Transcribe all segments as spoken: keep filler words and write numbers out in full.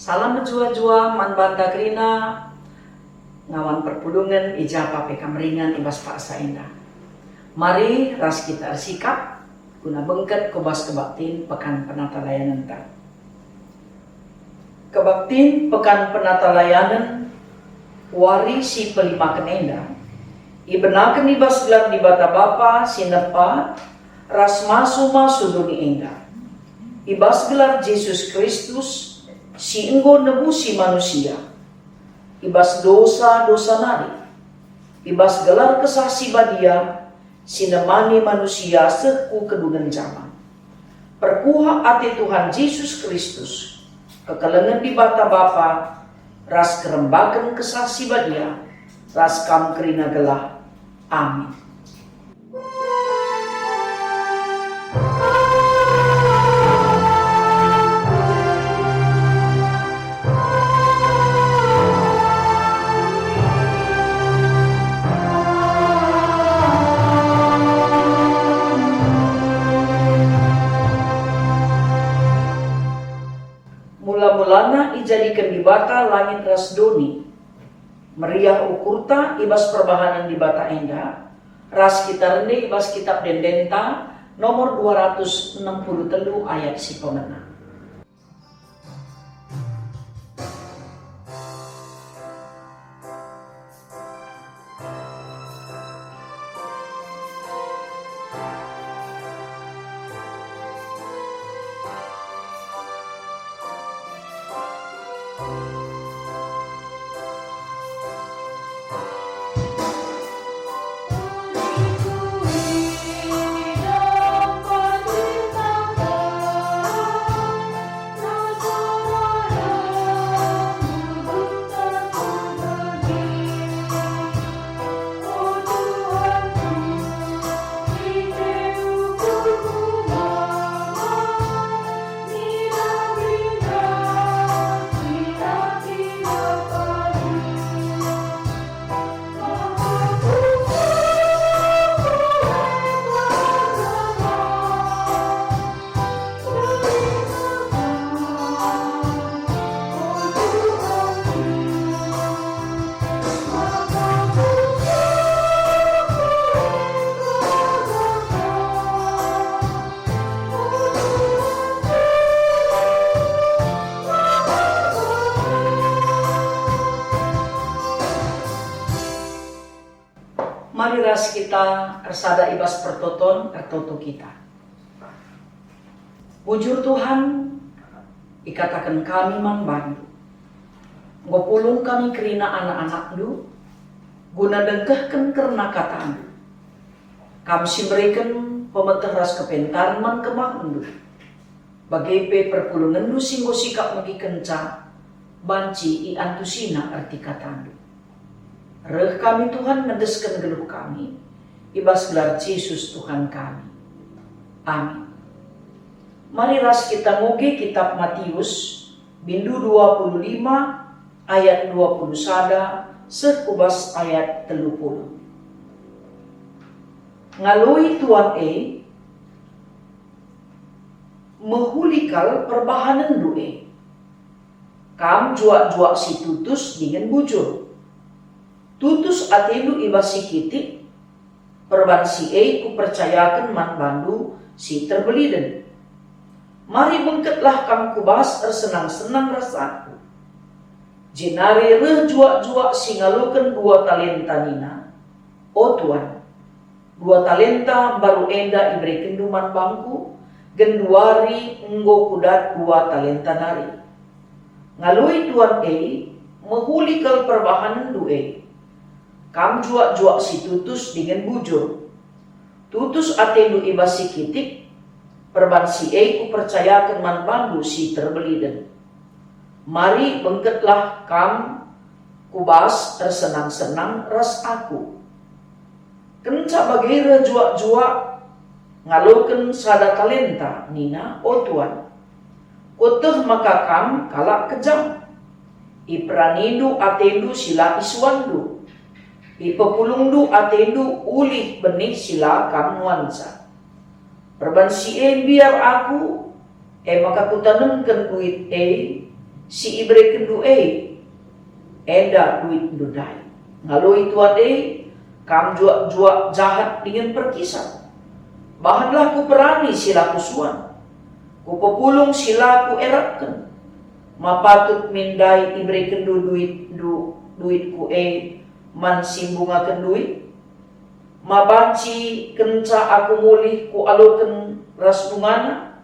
Salam mejuah-juah man banta kerina ngawan perpulungen i ja pe kam ringan i bas paksa enda. Mari ras kita ersikap guna bengket ku bas kebaktin Pekan Penatalayanenta. Kebaktin Pekan Penatalayanen wari si pelimaken enda ibenaken i bas gelar Dibata Bapa si nepa ras masu-masu doni enda, i bas gelar Jesus Kristus si enggo nebusi manusia, i bas dosa-dosa nari, i bas gelar Kesah Si Badia si nemani manusia seh ku kedungen jaman. Perkuah ate Tuhan Jesus Kristus, kekelengen Dibata Bapa, ras kerembaken Kesah Si Badia, ras kam kerina gelah. Amin. Mula-mulana ijadiken Dibata langit ras doni. Meriah ukurta i bas perbahanen Dibata enda, ras kita rende i bas Kitap Ende-Endenta nomor dua ratus enem puluh telu ayat si pemena. Mari ras kita ersada i bas pertoton ertoto kita. Bujur Tuhan, ikataken kami man bandu, enggo pulung kami kerina anak-anakndu, guna ndengkehken kerna kataNdu. Kam si mbereken pemeteh ras kepentaren man kemahenNdu. Bage pe perpulungenndu si enggo sikap megikenca, banci iantusina erti kataNdu. Reh kami, Tuhan, ngendesken geluh kami, i bas gelar Jesus Tuhan kami. Amin. Mari ras kita ngoge Kitap Matius, bindu dua puluh lima, ayat dua puluh sada seh ku bas ayat telu puluh. Ngaloi tuan e, "Mehuli kal perbahanenndu e. Kam juak-juak si tutus dingen bujur. Tutus atendu i bas si kitik, perban si e kupercayaken man bandu si terbeliden. Mari bengketlah kam ku bas ersenang-senang ras aku." Jenari reh juak-juak si ngaloken dua talenta nina, "O tuan, dua talenta mbaru enda iberekenndu man bangku, genduari enggo kudat dua talenta nari." Ngaloi tuan e, "Mehuli kal perbahanenndu e. Kam juak-juak si tutus dingen bujur. Tutus atendu i bas si kitik, perban si e kupercayaken man bandu si terbeliden. Mari bengketlah kam ku bas ersenang-senang ras aku." Kenca bage reh juak-juak ngaloken sada talenta nina, "O tuan, kueteh maka kam kalak kejam. Iperanindu atendu si la isuanndu. Ipepulungndu atendu ulih benih si la kam nuanca. Perban si e mbiar aku, e maka kutanemken duit e, si iberekenndu e, enda duitndu ndai. Ngaloi tuan e, kam juak-juak jahat dingen perkisat. Bahanlah kuperani si la kusuan, kupepulung si la kuerapken. Ma patut min ndai iberekenndu duitndu, duitku e man si mbungaken duit? Ma banci kenca aku mulih kualoken ras bungana?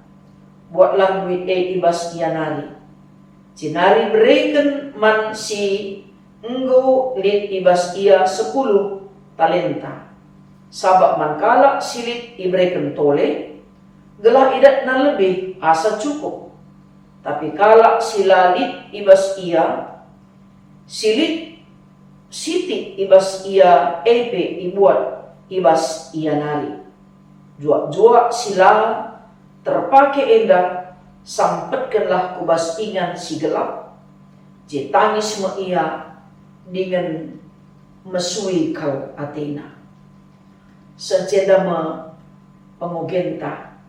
Buatlah duit e i bas ia nari, jenari bereken man si enggo lit i bas ia sepuluh talenta. Sabap man kalak si lit ibereken tole, gelah idatna lebih asa cukup. Tapi kalak si la lit i bas ia, si lit sitik i bas ia e pe ibuat i bas ia nari. Juak-juak si la terpake enda sampetkenlah ku bas ingan si gelap, je tangis me ia dingen mesui kal atena. Seh enda me pengogenta.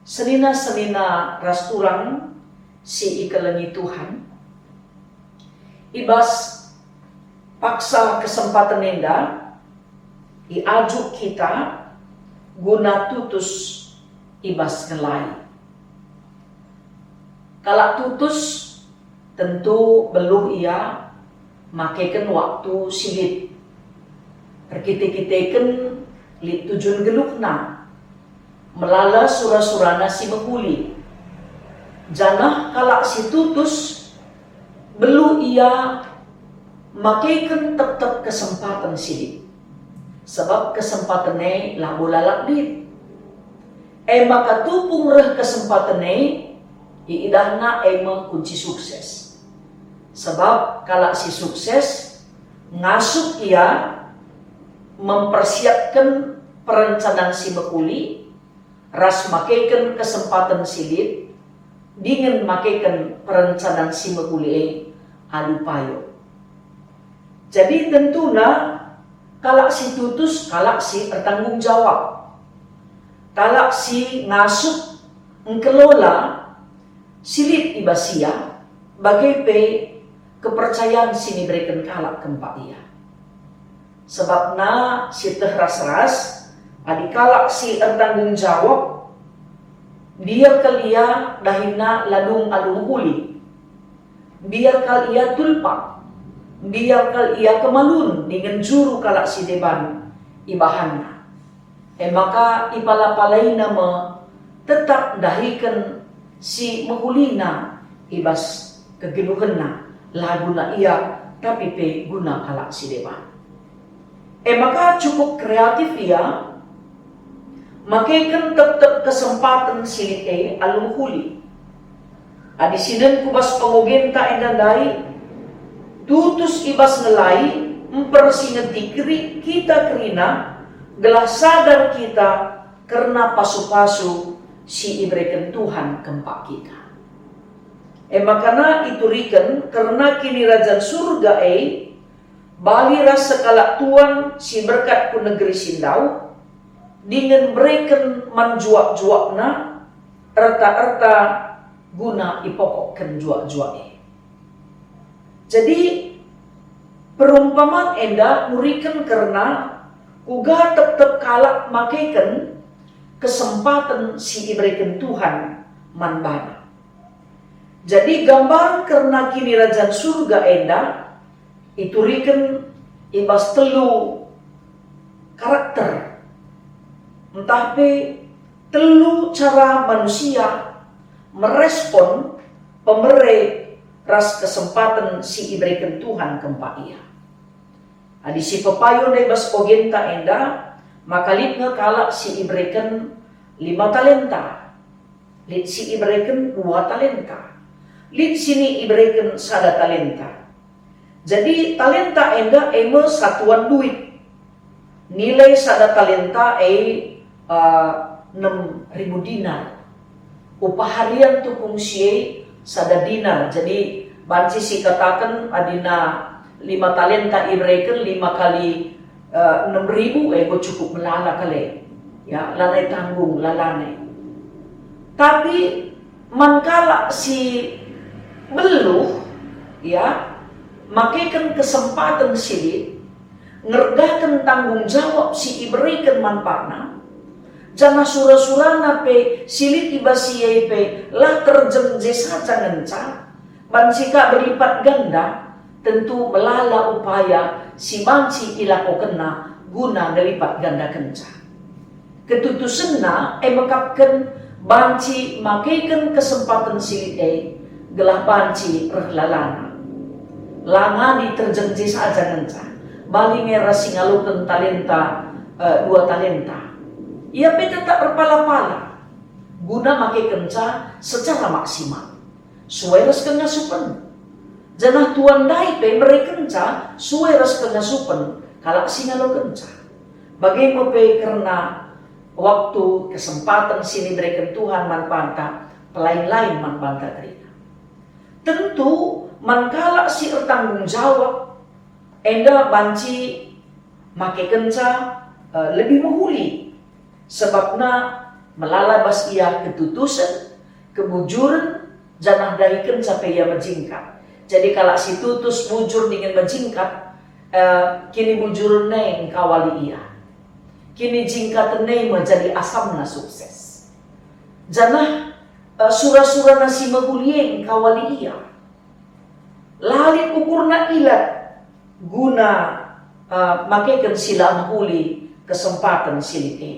Senina-senina ras turang si ikelengi Tuhan, i bas paksa kesempaten enda, iajuk kita guna tutus i bas ngelai. Kalak tutus tentu beluh ia makeken waktu si lit. Erkite-kiteken lit tujun geluhna, melala sura-surana si mehuli. Janah kalak si tutus beluh ia makeken tep-tep kesempaten si lit, sabap kesempaten e labo lalap lit. E maka tupung reh kesempaten e, iidahna e me kunci sukses. Sabap kalak si sukses ngasup ia mempersiapken perencanan si mehuli, ras makeken kesempaten si lit, dingen makeken perencanan si mehuli e alu payo. Jadi tentuna kalak si tutus kalak si ertanggung jawab, kalak si ngasup engkelola si lit i bas ia, bage pe kepercayan si nibereken kalak kempak ia. Sebabna sieteh ras-ras, adi kalak si ertanggung jawab, mbiar kal ia dahinna la dung alu mehuli. Mbiar kal ia tulpak, mbiar kal ia kemalun dingen juru kalak si deban ibahanna. E maka ipala-palaina me tetap ndahiken si mehulina i bas kegeluhenna, la guna ia, tapi pe guna kalak si deban. E maka cukup kreatif ia, makeken tep-tep kesempaten si lit e alu mehuli. Adi sinen ku bas pengogenta enda ndai, tutus i bas ngelai, mpersingeti keri-, kita kerina, gelah sadar kita kerna pasu-pasu si ibereken Tuhan kempak kita. E makana ituriken kerna Kinirajan Surga e, bali ras sekalak tuan si berkat ku negeri si ndauh, dingen bereken man juak-juakna erta-erta guna ipokokken juak-juak e. Jadi, perumpaman enda nuriken kerna kuga tep-tep kalak makeken kesempaten si ibereken Tuhan man bana. Jadi, gambar kerna Kinirajan Surga enda ituriken i bas telu karakter, ntah pe telu cara manusia merespon pemere ras kesempaten si ibereken Tuhan kempak ia. Adi sipepayo ndai bas ogenta enda, maka lit nge kalak si ibereken lima talenta, lit si ibereken dua talenta, lit si ibereken sada talenta. Jadi, talenta enda e me satuan duit. Nilai sada talenta e, eh, enem ribu dinar. Upah harian tupung si e sada dinar. Jadi, banci sikataken adina lima talenta ibereken, lima kali, eh, enem ribu, e, enggo cukup melala kal e. Ya, lanai tanggung, lalane. Tapi man kalak si Beluh, ya, makeken kesempaten si lit, ngergaken tanggung jawab si ibereken man bana, janah sura-surana pe si lit i bas ia e pe la terjeng je saja ngenca, banci ka berlipat ganda, tentu melala upaya si banci ilakokenna guna ngelipat gandakenca. Ketutusenna e mekapken banci makeken kesempaten si lit e, gelah banci reh lalana. La ngadi terjeng je saja ngenca, bali nge ras si ngaloken talenta, eh, dua talenta. Ia pe tetap erpala-pala, guna makekenca secara maksimal, sue ras kengasupen. Janah tuan ndai pe merekenca sue ras kengasupen kalak si ngalokenca. Bage me pe kerna waktu, kesempaten si nibereken Tuhan man banta, pelain-lain man banta kerina. Tentu, man kalak si ertanggung jawab, enda banci makekenca, eh, lebih mehuli, sebabna melala bas ia ketutusen, kebujuren, janah dahikenca pe ia mejingkat. Jadi kalak si tutus, bujur dingen mejingkat, eh, kinibujuren e engkawali ia. Kinijingkaten e me jadi asamna sukses. Janah, eh, sura-surana si mehuli e engkawali ia. La lit ukurna ilat guna, eh, makeken si la mehuli kesempaten si lit e.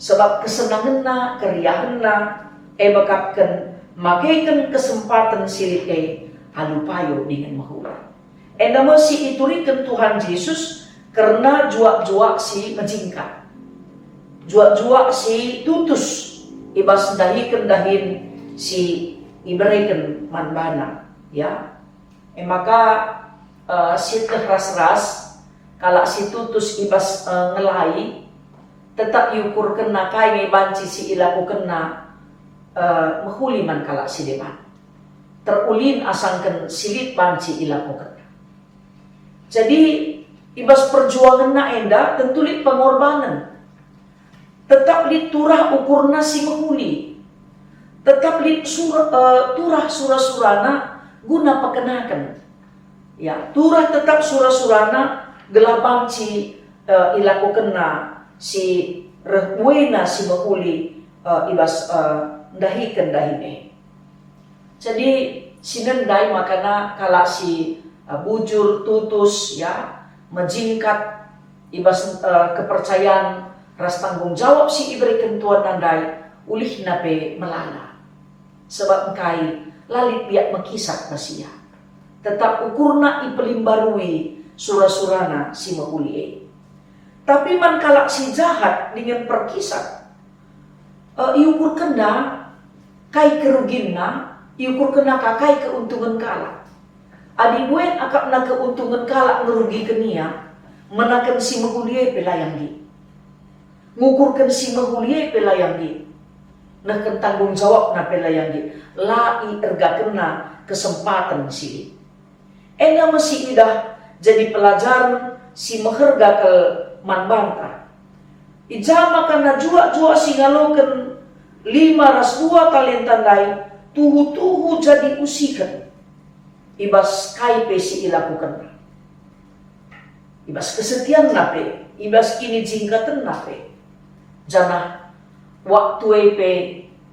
Sebab kesenangenna, keriahenna, e mekapken makeken kesempaten si lit e alu payo dingen mehuli. Enda me si ituriken Tuhan Jesus kerna juak-juak si mejingkat, juak-juak si tutus i bas ndahiken dahin si ibereken man bana, ya. E maka, eh, sieteh ras-ras, kalak si tutus i bas, eh, ngelai, tetap iukurkenna kai nge banci si ilakokenna, eh, mehuli man kalak si deban. Terulin asangken si lit banci ilakokenna. Jadi, i bas perjuangenna enda tentu lit pengorbanen. Tetap lit turah ukurna si mehuli. Tetap lit sura-, eh, turah sura-surana guna pekenaken. Ya, turah tetap sura-surana gelah banci, eh, ilakokenna si reh buena si mehuli, eh, i bas, eh, ndahiken dahin e. Jadi, sinen ndai makana kalak si, eh, bujur, tutus, ya, mejingkat i bas, eh, kepercayan ras tanggung jawab si ibereken tuanna ndai, ulihna pe melala. Sebab engkai la lit biak mekisat bas ia. Tetap ukurna ipelimbarui sura-surana si mehuli e. Tapi man kalak si jahat dingen perkisat, eh, iukurkenna kai keruginna, iukurkenna ka kai keuntungen kalak. Adi buen akapna keuntungen kalak ngerugiken ia, menaken si mehuli e pe la ia nggit. Ngukurken si mehuli e pe la ia nggit. Nehken tanggung jawabna pe la ia nggit. La iergakenna kesempaten si lit. Enda me si idah jadi pelajaren si meherga kal man banta. I ja maka na juak-juak si ngaloken lima ras dua talenta ndai tuhu-tuhu jadi usihen i bas kai pe si ilakokenna. I bas kesetianna pe, i bas kinijingkatenna pe. Janah waktu e pe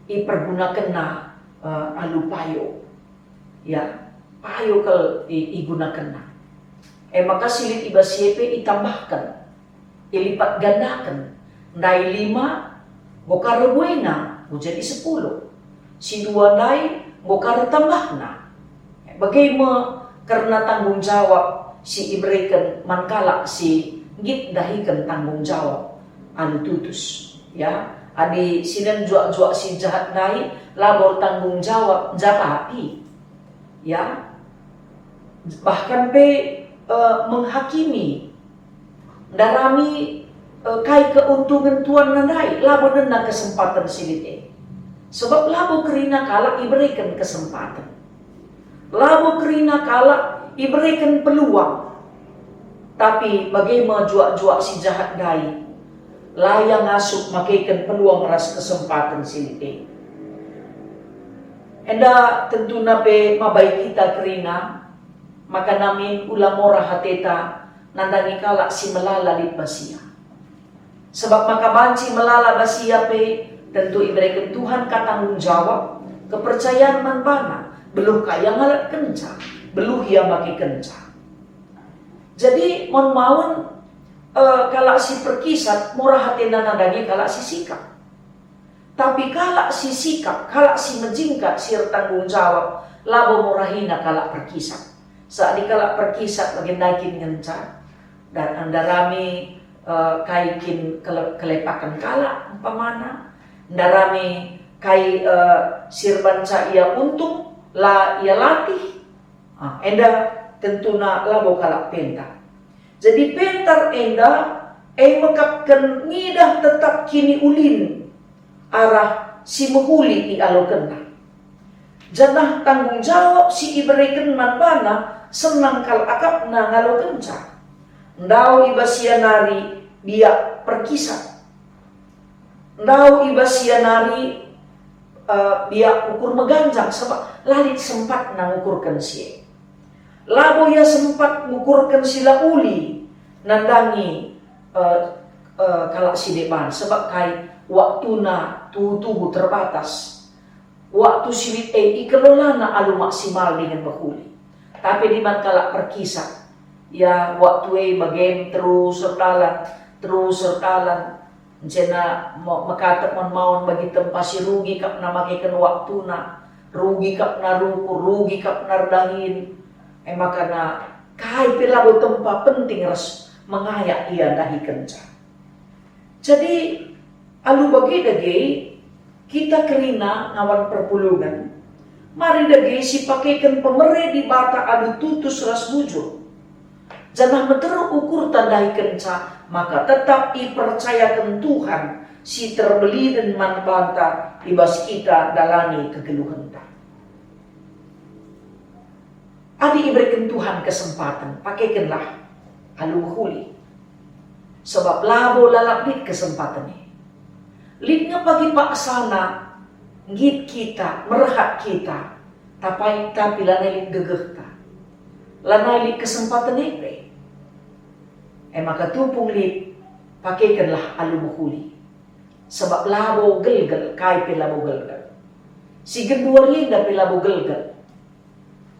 ipergunakenna, eh, alu payo. Ya, payo kal i-, igunakenna. E maka si lit i bas si e pe itambahken, ilipat gandaken. Ndai lima, enggo ka reh buena, enggo jadi sepuluh. Si dua ndai, enggo ka reh tambahna. Bage me kerna tanggung jawab si ibereken man kalak si nggit ndahiken tanggung jawab alu tutus. Ya, adi sinen juak-juak si jahat ndai labo ertanggung jawab, njapati. Ya, bahkan pe, eh, menghakimi, ndarami, eh, kai keuntungen tuanna ndai, labo nena kesempaten si lit e. Sebab labo kerina kalak ibereken kesempaten. Labo kerina kalak ibereken peluang. Tapi bage me juak-juak si jahat ndai, la ia ngasup makeken peluang ras kesempaten si lit e. Enda tentuna pe mabai kita kerina, maka namin ula morah ateta nandangi kalak si melala lit bas ia. Sebab maka banci melala bas ia pe, tentu ibereken Tuhan ka tanggung jawab, kepercayan man bana, beluh ka ia ngalapkenca, beluh ia makekenca. Jadi, maun-maun, eh, kalak si perkisat morah atena nandangi kalak si sikap. Tapi kalak si sikap, kalak si mejingkat, si ertanggung jawab, labo morahina kalak perkisat. Sadi kalak perkisat bage ndai kin ngenca, dan ndarami, eh, kai kin kele-, kelepaken kalak umpamana, ndarami kai, eh, si erbanca ia untung, la ia latih. Ah, enda tentuna labo kalak pentar. Jadi pentar enda e mekapken ngidah tetap kiniulin arah si mehuli ialokenna. Janah tanggung jawab si ibereken man bana senang kal akapna ngalokenca. Ndauh i bas ia nari biak perkisat. Ndauh i bas ia nari, eh, biak ukur meganjang, sabap la lit sempatna ngukurken si e. Labo ia sempat ngukurken si la uli nandangi, eh, eh, kalak si deban, sabap kai, waktuna tuhu-tuhu terbatas. Waktu si lit e ikelolana alu maksimal dingen mehuli. Tapi adi man kalak perkisat, ya, waktu e bagem terus erdalan, terus erdalan. Encena mo-, mekatep maun-maun bagi tempa si rugi kap na makeken waktuna, rugi kap na rukur, rugi kap na erdahin. E maka na kai pe labo tempa penting ras mengayak ia ndahikenca. Jadi, alu bage dage, kita kerina ngawan perpulungen, mari dage sipakeken pemere Dibata alu tutus ras bujur. Janah meteruk ukurta ndahikenca, maka tetap ipercayaken Tuhan si terbelinen man banta i bas kita ndalani kegeluhenta. Adi ibereken Tuhan kesempaten, pakekenlah alu mehuli. Sebab labo lalap lit kesempaten e. Lit nge pagi paksana nggit kita, merehat kita, tapi, tapi lanai lit gegehta. Lanai lit kesempaten e pe. E maka tupung lit, pakekenlah alu mehuli. Sebab labo gelgel, kai pe labo gelgel. Si genduari enda pe labo gelgel.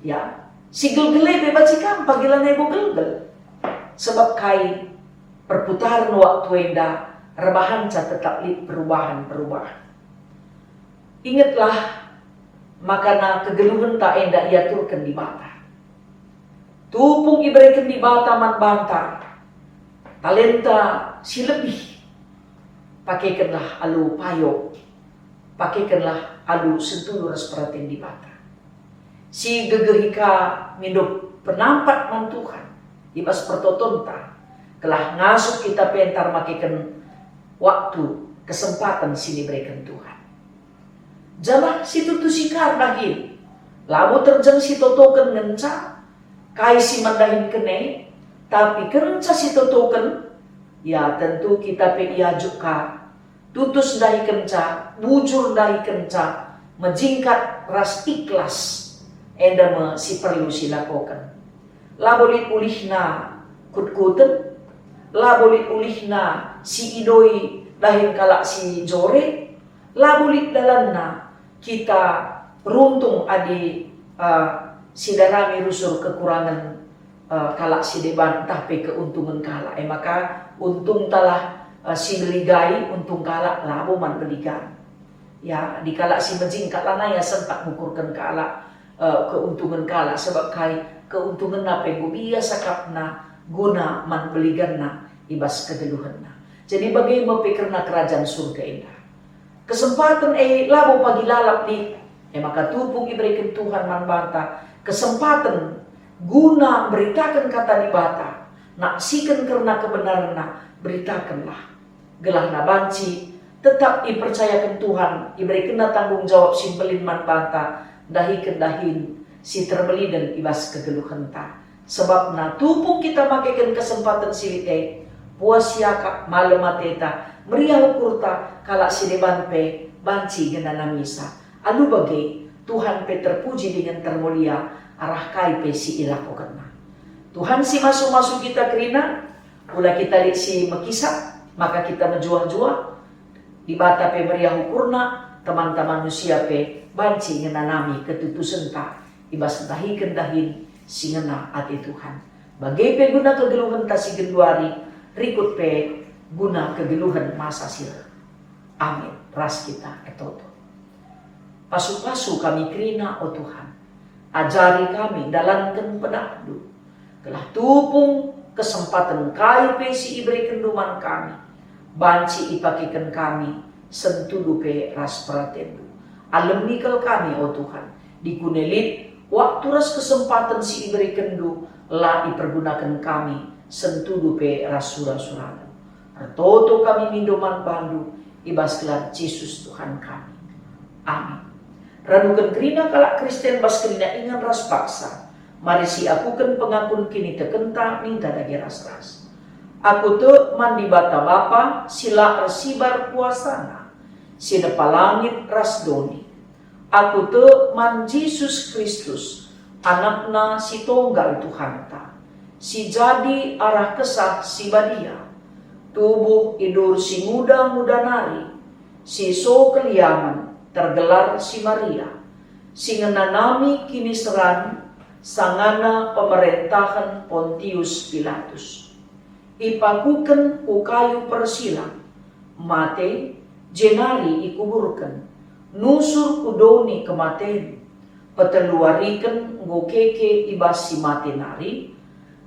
Ya, si gelgel e pe banci kam pagi lanai bo gelgel. Sebab kai, perputaren waktu enda erbahanca tetap lit perubahan-perubahan. Ingetlah, maka na kegeluhenta enda iaturken Dibata. Tupung ibereken Dibata man banta talenta si lebih, pakekenlah alu payo, pakekenlah alu sentulu ras peraten Dibata. Si gegehi ka mindo penampat man Tuhan i bas pertotonta, gelah ngasup kita pentar makeken waktu, kesempaten si nibereken Tuhan. Janah situtusi ka erdahin, labo terjeng sitotoken ngenca kai si man dahinken e, tapi kenca sitotoken, ya, tentu kita pe iajuk ka, tutus ndahikenca, bujur ndahikenca, mejingkat ras ikhlas, enda me si perlu silakoken. Labo lit ulihna kutkuten, labo lit ulihna si idoi dahin kalak si jore, labo lit dalanna kita runtung adi, eh, sidarami rusur kekurangen, eh, kalak si deban ntah pe keuntungan kalak. E maka untungtalah, eh, si beligai, untung kalak labo man beligan. Ya, adi kalak si mejingkat lanai ia sempat ngukurken kalak, eh, keuntungan kalak, sebab kai, keuntunganna pe enggo biasa akapna guna man beliganna i bas kegeluhenna. Jadi bage me pe kerna Kerajaan Surga enda. Kesempaten e labo pagi lalap lit, e maka tupung ibereken Tuhan man banta kesempaten guna mberitaken Kata Dibata, naksiken kerna kebenarenna, beritakenlah. Gelahna banci tetap ipercayaken Tuhan, iberekenNa tanggung jawab si mbelin man banta, ndahiken dahin si terbelinen i bas kegeluhenta. Sebabna tupung kita makeken kesempaten si lit e, puas iakap, malem ateta, meriah ukurta, kalak si deban pe banci genanamisa. Alu bage, Tuhan pe terpuji dingen termulia arah kai pe si ilakokenNa. Tuhan si masu-masu kita kerina, ula kita lit si mekisap, maka kita mejuah-juah. Dibata pe meriah ukurna, temanta manusia pe banci ngenanami ketutusenta i bas ndahiken dahin si ngena ate Tuhan. Bage pe guna kegeluhenta si genduari, rikut pe guna kegeluhen masa si reh. Amin. Ras kita ertoto. Pasu-pasu kami kerina, o Tuhan. Ajari kami ndalanken pedahNdu, gelah tupung kesempaten kai pe si iberekenNdu man kami, banci ipakeken kami sentudu pe ras peratenNdu. Alemi kal kami, o Tuhan, dikune lit waktu ras kesempaten si iberekenNdu la ipergunaken kami sentudu pe ras sura-suraNdu. Ertoto kami mindo man baNdu i bas gelar Jesus Tuhan kami. Amin. Raduken kerina kalak Kristen bas kerina ingan ras paksa, mari siakuken pengakun kinitekenta ninta dage ras-ras. Aku tek man Dibata Bapa si la ersibar kuasaNa, si nepa langit ras doni. Aku tek man Jesus Kristus, AnakNa si tonggal Tuhanta, si jadi arah Kesah Si Badia, tubuh i dur si nguda-nguda nari, si so keliamen, tergelar si Maria, si ngenanami kiniseran sangana pemerentahen Pontius Pilatus. Ipakuken ku kayu persilang, mate, jenari ikuburken, nusur ku doni kematen. Peteluwariken enggo keke i bas si mate nari,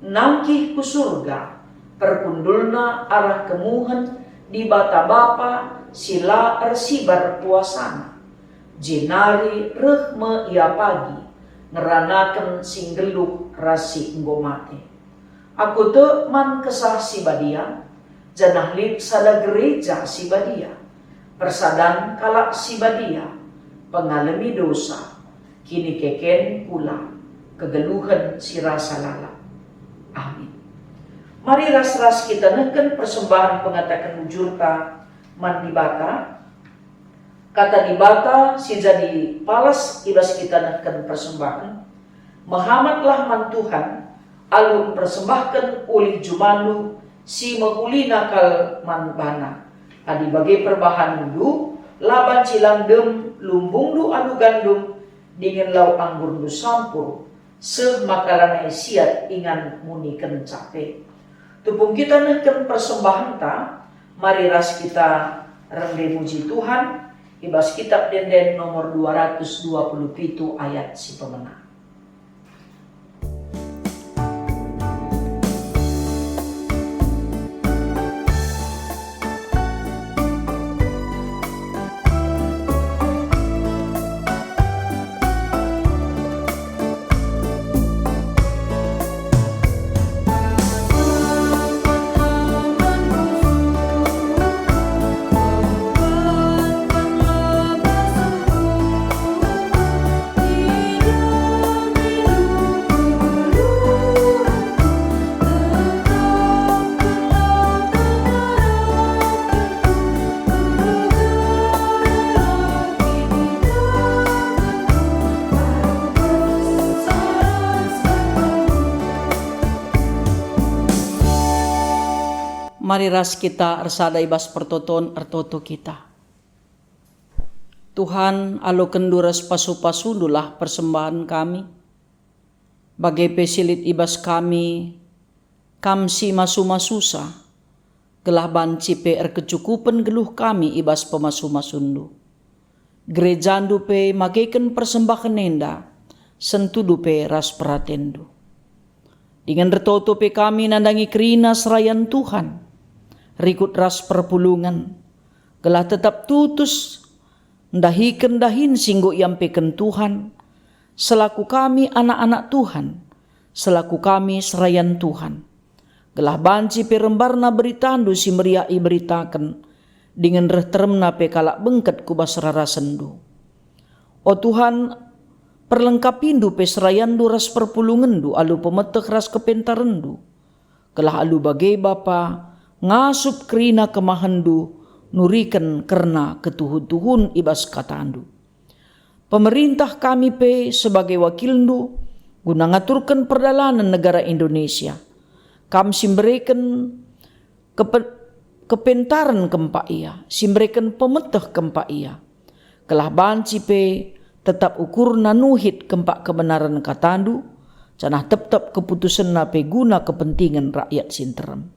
nangkih ku Surga, perkundulna arah kemuhen Dibata Bapa si la ersibar kuasaNa, jenari reh me Ia pagi ngeranaken si nggeluh ras si enggo mate. Aku tek man Kesah Si Badia, janah lit sada gereja si badia, persadan kalak si badia, pengalemi dosa, kinikeken kula, kegeluhen si rasa lalap. Amin. Mari ras-ras kita nehken persembahen pengataken bujurta man Dibata. Kata Dibata si jadi palas i bas kita nehken persembahen. Mehamatlah man Tuhan, alu mpersembahken ulih jumandu si mehulina kal man baNa. Adi bage perbahanenndu, la banci lang dem lumbungndu alu gandum, dingen lau anggurndu sampur, seh maka lanai siat ingan muni kenca pe. Tupung kita nehken persembahenta, mari ras kita rende muji Tuhan i bas Kitab Ende-enden nomor dua ratus dua puluh pitu ayat si pemena. Mari ras kita ersada i bas pertoton, ertoto kita. Tuhan, alokenNdu ras pasu-pasuNdulah persembahen kami. Bage pe si lit i bas kami, Kam si masu-masusa, gelah banci pe erkecukupen geluh kami i bas pemasu-masuNdu. GerejaNdu pe mageken persembahen enda, sentudu pe ras peratenNdu. Dingen ertoto pe kami nandangi kerina serayan Tuhan, rikut ras perpulungen, gelah tetap tutus ndahiken dahin si enggo iampeken Tuhan, selaku kami anak-anak Tuhan, selaku kami serayan Tuhan. Gelah banci pe rembarna beritaNdu si meriah iberitaken, dingen reh teremna pe kalak bengket ku bas rarasenNdu. O Tuhan, perlengkapindu pe serayanNdu ras perpulungenNdu alu pemeteh ras kepentarenNdu. Gelah alu bage Bapa, ngasup kerina kemahenNdu nuriken kerna ketuhu-tuhun i bas kataNdu. Pemerintah kami pe sebagai wakilndu guna ngaturken perdalanen negara Indonesia. Kam si mbereken kepe-, kepentaren kempak ia, si mbereken pemeteh kempak ia. Gelah banci pe tetap ukurna nuhit kempak kebenaren katandu, janah tep-tep keputusenna pe guna kepentingen rakyat si nterem.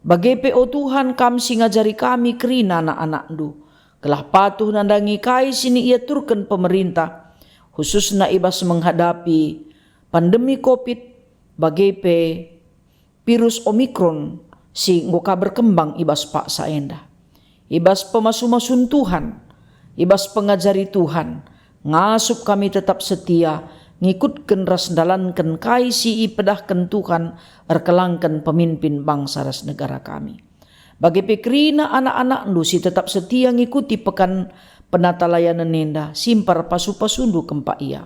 Bage pe, o Tuhan, Kam si ngajari kami kerina anak-anakndu, gelah patuh nandangi kai si niaturken pemerintah, khususna i bas menghadapi pandemi Covid, bage pe virus Omikron si enggo ka berkembang i bas paksa enda. I bas pemasu-masun Tuhan, i bas pengajari Tuhan, ngasup kami tetap setia ngikutken ras ndalanken kai si ipedahken Tuhan erkelangken pemimpin bangsa ras negara kami. Bage pe kerina anak-anakndu si tetap setia ngikuti pekan penatalayanen enda, simpar pasu-pasundu kempak ia.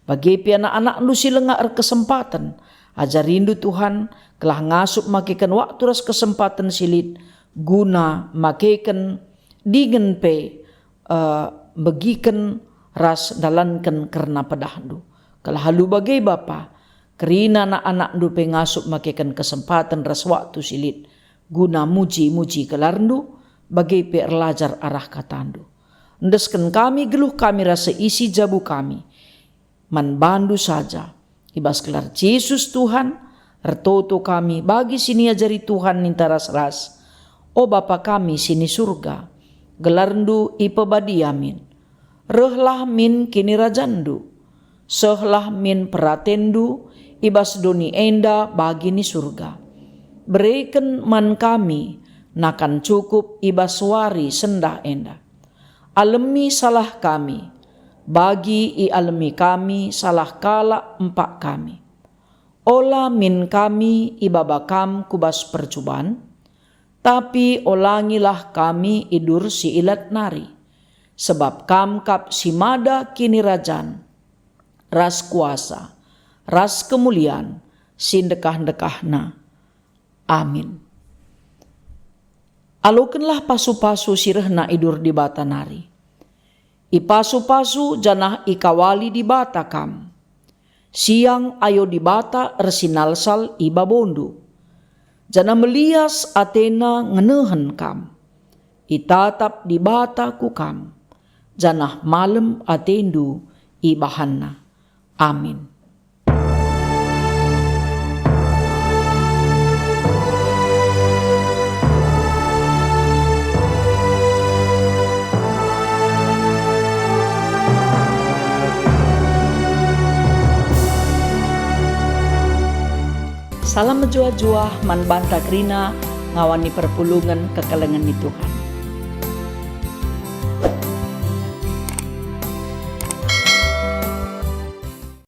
Bage pe anak-anakndu si langa erkesempaten, ajarindu Tuhan, gelah ngasup makeken waktu ras kesempaten si lit guna makeken dingen pe, eh, begiken ras ndalanken kerna pedahndu. Gelah alu bage Bapa, kerina anak-anakndu pe ngasup makeken kesempaten ras waktu si lit guna muji-muji gelarndu, bage pe erlajar arah katandu. Endesken kami geluh kami ras seisi jabu kami man bandu saja. I bas gelar Jesus Tuhan, ertoto kami bagi si niajari Tuhan ninta ras-ras, O Bapa kami si ni Surga, gelarndu ipebadia min. Rehlah min kinirajanNdu. Sehlah min peratenNdu i bas doni enda bagi ni Surga. Bereken man kami nakan cukup i bas wari sendah enda. Alemi salah kami, bagi ialemi kami salah kalak empak kami. Ola min kami ibaba Kam ku bas percuban, tapi olangilah kami idur si ilat nari, sebab Kam kap si mada kinirajan, ras kuasa, ras kemulian si ndekah-ndekahna. Amin. Alokenlah pasu-pasu si rehna idur Dibata nari. Ipasu-pasu janah ikawali Dibata kam. Siang ayo Dibata ersinalsal i babondu, janah melias ateNa ngenehen kam. Itatap Dibata ku kam, janah malem atendu ibahanNa. Amin. Salam mejuah-juah man banta kerina ngawani perpulungen kekelengen ni Tuhan.